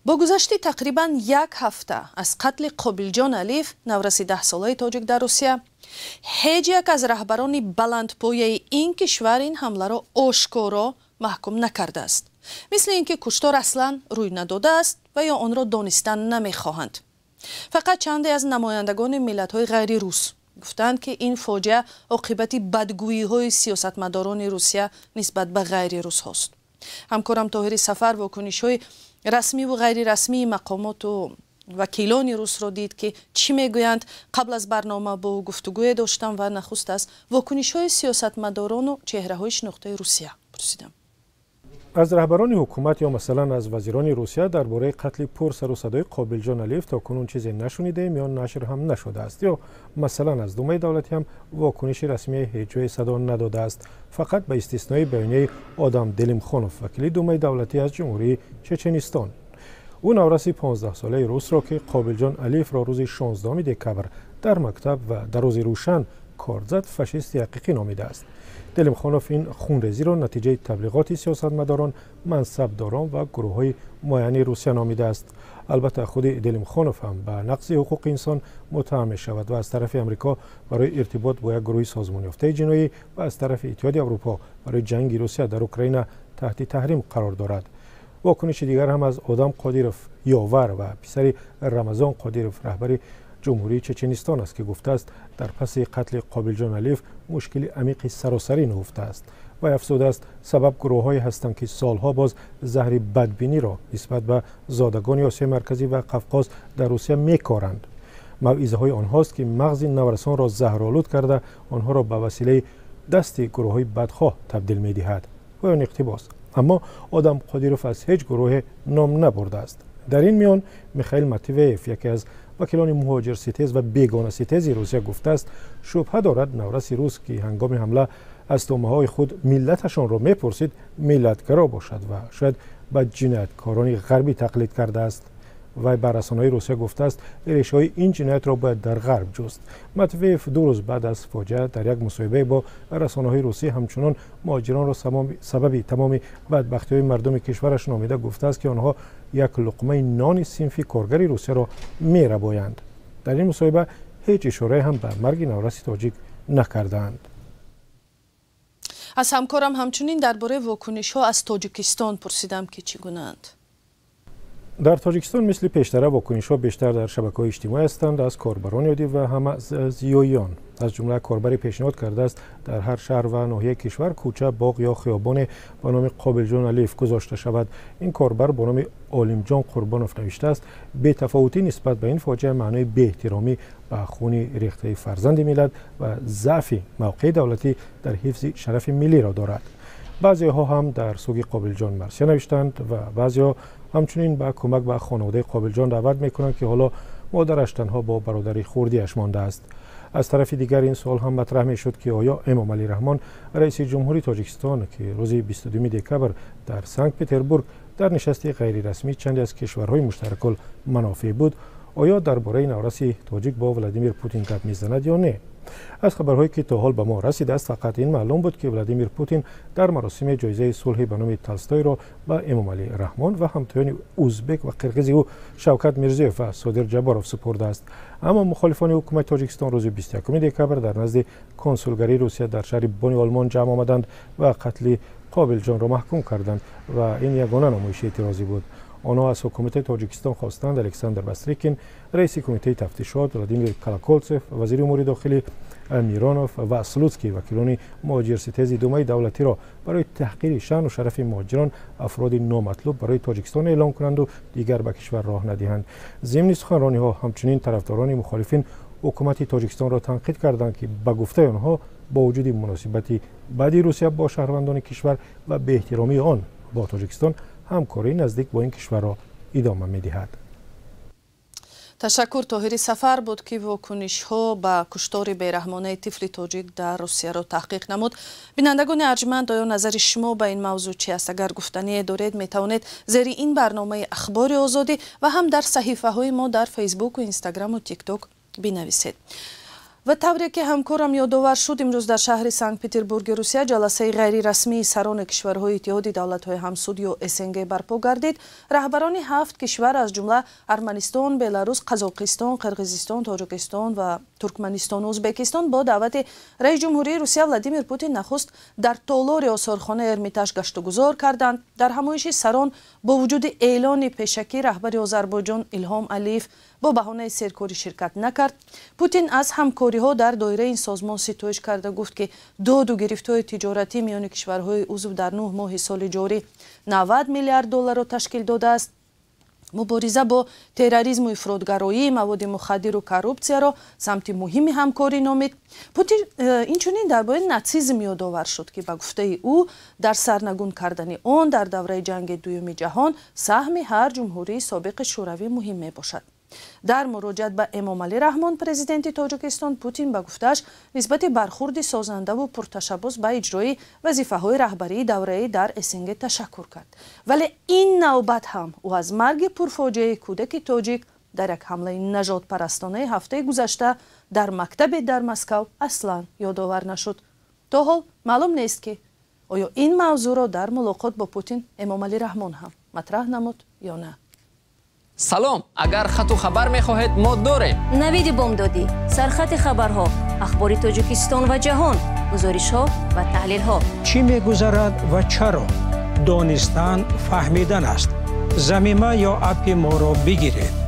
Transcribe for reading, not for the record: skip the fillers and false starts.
Бо гузашти тақрибан як ҳафта аз қатли Қобилҷон Алиев, навраси 10-солаи тоҷик дар Русия, ҳеҷ як аз раҳбарони баландпояи ин кишвар ин ҳамларо ошкоро маҳкум накардааст. Мисли ин ки куштор аслан рӯй надодааст ва ё онро донистан намехоҳанд. Фақат чанде аз намояндагони миллатҳои ғайрирус гуфтанд, ки ин фоҷиа оқибати бадгӯиҳои сиёсатмадорони Русия нисбат ба ғайрирусҳост. Ҳамкорам Тоҳири Сафар вокунишҳои расмиву ғайрирасмии мақомоту вакилони русро дид, ки чӣ мегӯянд. Қабл аз барнома бо ӯ гуфтугӯе доштам ва нахуст аз вокунишҳои сиёсатмадорону чеҳраҳои шинохтаи Русия пурсидам. Аз раҳбарони ҳукумат ё масалан аз вазирони Русия дар бораи қатли пурсару садои Қобилҷон Алиев то кунун чизе нашунидаем ё нашр ҳам нашудааст. Ё масалан аз Думаи давлатӣ ҳам вокуниши расмие ҳеҷ ҷое садо надодааст, фақат ба истиснои баёнияи Одам Делимхонов, вакили Думаи давлатӣ аз Ҷумҳурии Чеченистон. Ӯ навраси 15-солаи русро, ки Қобилҷон Алиевро рӯзи 16 декабр дар мактаб ва дар рӯзи рӯшан корд зад, фашисти ҳақиқӣ номидааст. Делимхонов ин хунрезиро натиҷаи таблиғоти сиёсатмадорон, мансабдорон ва гурӯҳҳои муайяни Русия номидааст. Албатта, худи Делимхонов ҳам ба нақзи ҳуқуқи инсон муттаҳам мешавад ва аз тарафи Амрико барои иртибот бо як гурӯҳи созмонёфтаи ҷиноӣ ва аз тарафи Иттиҳоди Аврупо барои ҷанги Русия дар Украина таҳти таҳрим қарор дорад. Вокуниши дигар ҳам аз Одам Қодиров, ёвар ва писари Рамазон Қодиров, раҳбари Ҷумҳурии Чеченистон аст, ки гуфтааст, дар паси қатли Қобилҷон Алиев мушкили амиқи саросарӣ нуҳуфтааст. Вай афзудааст, сабаб гурӯҳҳое ҳастанд, ки солҳо боз заҳри бадбиниро нисбат ба зодагони Осиёи Марказӣ ва Қавқоз дар Русия мекоранд. Мавъизаҳои онҳост, ки мағзи наврасонро заҳролуд карда, онҳоро ба василаи дасти гурӯҳҳои бадхоҳ табдил медиҳад. Поёни иқтибос. Аммо Одам Қодиров аз ҳеҷ гурӯҳе ном набурдааст. Дар ин миён Михаил Матвеев, яке аз вакилони муҳоҷирситез ва бегонаситези Русия, гуфтааст, шубҳа дорад навраси рус, ки ҳангоми ҳамла аз тӯъмаҳои худ миллаташонро мепурсид, миллатгаро бошад ва шояд ба ҷинояткорони ғарбӣ тақлид кардааст. Вай ба расонаҳои Русия гуфтааст, решаҳои ин ҷиноятро бояд дар Ғарб ҷуст. Матвеев 2 рӯз баъд аз фоҷиа дар як мусоҳибае бо расонаҳои русӣ ҳамчунон муҳоҷиронро сабаби тамоми бадбахтиҳои мардуми кишвараш номида, гуфтааст, ки онҳо як луқмаи нони синфи коргари Русияро мерабоянд. Дар ин мусоҳиба ҳеҷ ишорае ҳам ба марги навраси тоҷик накардаанд. Аз ҳамкорам ҳамчунин дар бораи вокунишҳо аз Тоҷикистон пурсидам, ки чӣ гунаанд. Дар Тоҷикистон мисли пештара вокунишҳо бештар дар шабакаҳои иҷтимоӣ ҳастанд, аз корбарони оддӣ ва ҳама аз зиёиён. Аз ҷумла корбаре пешниҳод кардааст, дар ҳар шаҳр ва ноҳияи кишвар кӯча, боғ ё хиёбоне ба номи Қобилҷон Алиев гузошта шавад. Ин корбар бо номи Олимҷон Қурбонов навиштааст, бетафовутӣ нисбат ба ин фоҷиа маънои беэҳтиромӣ ба хуни рехтаи фарзанди миллат ва заъфи мавқеи давлатӣ дар ҳифзи шарафи миллиро дорад. Баъзеҳо ҳам дар суги Қобилҷон марсия навиштанд ва баъзеҳо ҳамчунин ба кӯмак ба хонаводаи Қобилҷон даъват мекунанд, ки ҳоло модараш танҳо бо бародари хурдиаш мондааст. Аз тарафи дигар ин суол ҳам матраҳ мешуд, ки оё Эмомалӣ Раҳмон, раиси ҷумҳури Тоҷикистон, ки рӯзи 22 декабр дар Санкт Петербург дар нишасти ғайрирасмии чанде аз кишварҳои муштаракул манофеъ буд, оё дар бораи навраси тоҷик бо Владимир Путин гап мезанад ё не. Аз хабарҳое, ки то ҳол ба мо расидааст, фақат ин маълум буд, ки Владимир Путин дар маросими ҷоизаи сулҳи ба номи Толстойро ба Эмомалӣ Раҳмон ва ҳамтоёни узбек ва қирғизи ӯ Шавкат Мирзиёев ва Содир Ҷабборов супурдааст. Аммо мухолифони ҳукумати Тоҷикистон рӯзи 21 декабр дар назди консулгарии Русия дар шаҳри Бони Олмон ҷамъ омаданд ва қатли Қобилҷонро маҳкум карданд ва ин ягона намоиши эътирозӣ буд. Онҳо аз ҳукумати Тоҷикистон хостанд Александр Бастрикин, раиси Кумитаи тафтишот, Владимир Колоколцев, вазири умури дохилӣ, Миронов ва Слуцкий, вакилони муҳоҷирситези Думаи давлатиро барои таҳқири шаъну шарафи муҳоҷирон афроди номатлуб барои Тоҷикистон эълон кунанду дигар ба кишвар роҳ надиҳанд. Зимни суханрониҳо ҳамчунин тарафдорони мухолифин ҳукумати Тоҷикистонро танқид карданд, ки ба гуфтаи онҳо бо вуҷуди муносибати баъди Русия бо шаҳрвандони кишвар ва беэҳтиромии он бо Тоҷикистон ҳамкории наздик бо ин кишварро идома медиҳад. Ташаккур. Тоҳири Сафар буд, ки вокунишҳо ба куштори бераҳмонаи тифли тоҷик дар Русияро таҳқиқ намуд. Бинандагони арҷманд, оё назари шумо ба ин мавзӯъ чи аст? Агар гуфтание доред, метавонед зери ин барномаи Ахбори Озодӣ ва ҳам дар саҳифаҳои мо дар Фейсбуку Инстаграму Тикток бинависед. Ва тавре ки ҳамкорам ёдовар шуд, имрӯз дар шаҳри Санкт-Петербурги Русия ҷаласаи ғайрирасмии сарони кишварҳои Иттиҳоди давлатҳои ҳамсуд ё СНГ барпо гардид. Раҳбарони ҳафт кишвар, аз ҷумла Арманистон, Беларус, Қазоқистон, Қирғизистон, Тоҷикистон ва Туркманистону Ӯзбекистон, бо даъвати раиси ҷумҳурии Русия Владимир Путин нахуст дар толори осорхонаи Эрмитаж гаштугузор карданд. Дар ҳамоиши сарон, бо вуҷуди эълони пешакӣ, раҳбари Озарбойҷон Илҳом Алиев бо баҳонаи серкорӣ ширкат накард. Путин аз ҳамкориҳо дар доираи ин созмон ситоиш карда, гуфт, ки доду гирифтҳои тиҷоратӣ миёни кишварҳои узв дар 9 моҳи соли ҷорӣ 90 миллиард долларро ташкил додааст. Мубориза бо терроризму ифротгароӣ, маводи мухаддиру коррупсияро самти муҳими ҳамкорӣ номид. Путин инчунин дар бораи натсизм ёдовар шуд, ки ба гуфтаи ӯ, дар сарнагун кардани он дар давраи ҷанги дуюми ҷаҳон саҳми ҳар ҷумҳурии собиқи шӯравӣ муҳим мебошад. Дар муроҷиат ба Эмомалӣ Раҳмон, президенти Тоҷикистон, Путин, ба гуфтааш, нисбати бархурди созандаву пурташаббус ба иҷрои вазифаҳои раҳбарии давраӣ дар СНГ ташаккур кард. Вале ин навбат ҳам ӯ аз марги пурфоҷиаи кӯдаки тоҷик дар як ҳамлаи нажодпарастонаи ҳафтаи гузашта дар мактабе дар Москав аслан ёдовар нашуд. То ҳол маълум нест, ки оё ин мавзӯъро дар мулоқот бо Путин Эмомалӣ Раҳмон ҳам матраҳ намуд ё на. Салом, агар хату хабар мехоҳед, мо дорем. Навиди бомдодӣ, сархати хабарҳо, ахбори Тоҷикистон ва ҷаҳон, гузоришҳо ва таҳлилҳо. Чӣ мегузарад ва чаро? Донистан фаҳмидан аст. Замима ё аппи моро бигиред.